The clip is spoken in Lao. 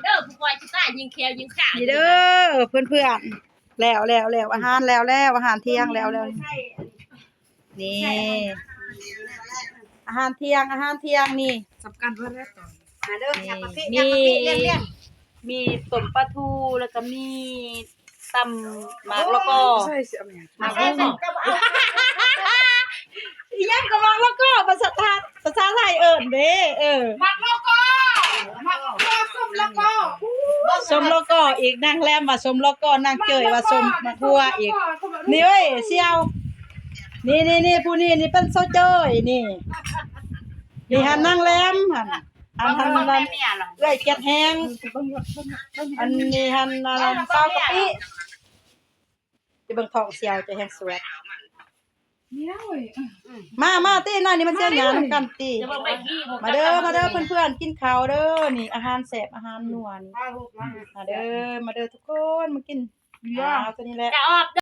ເດີ ຜູ້ປ່ວຍຊິຕາຍ ຍິງແຄວຍິງຂາ ນີ້ເດີເພື່ອນໆ ແລ້ວ ແລ້ວ ແລ້ວ ອາຫານແລ້ວ ແລ້ວ ອາຫານທ່ຽງແລ້ວ ແລ້ວ ນີ້ ອາຫານທ່ຽງ ອາຫານທ່ຽງນີ້ ສຳຄັນເບິດແລ້ວຕອນ ມາເດີ ນີ້ ຍາປະເພະ ມີ ຍາປະເພະ ລ້ຽງໆ ມີຕົ້ມປາທູ ແລ້ວກໍມີ ຕຳໝາກລະກໍ ໝາກຫຸ່ງ ອີ່ຫຍັງກໍໝາກລະກໍ ພາສາໄທ ພາສາໄທເອີ້ນເດ້ ເອີ ໝາກລະກໍ ໝາກລະກໍ ສົ້ມລະກໍ ສົ້ມລະກໍອີກ ນາງແລມວ່າສົ້ມລະກໍ ນາງເຈີຍວ່າສົ້ມໝາກຫົ່ວອີກ ນີ້ເອີຍ ສ່ຽວ ນີ້ໆໆ ຜູ້ນີ້ນີ້ເປັນສາວເຈີຍ ນີ້ ນີ້ຫັ້ນນາງແລມຫັ້ນ ອັນ ອັນ ອັນ ເອື້ອຍແກັດແຮງ ອັນນີ້ຫັ້ນ ອັນ ສາວກະປິ ຈະເບິ່ງທ້ອງສ່ຽວຈະແຮງສວດ ມາ ມາຕິ ໜ້ອຍນີ້ມາສ່ຽວຫຍ້ານຳກັນຕິ ມາເດີ ມາເດີເພື່ອນໆ ກິນເຂົ້າເດີ ນີ້ອາຫານແຊບ ອາຫານນົວນີ້ ມາເດີ ມາເດີທຸກຄົນ ມາກິນ ເອົາໂຕນີ້ແຫຼະ ຈະອອກ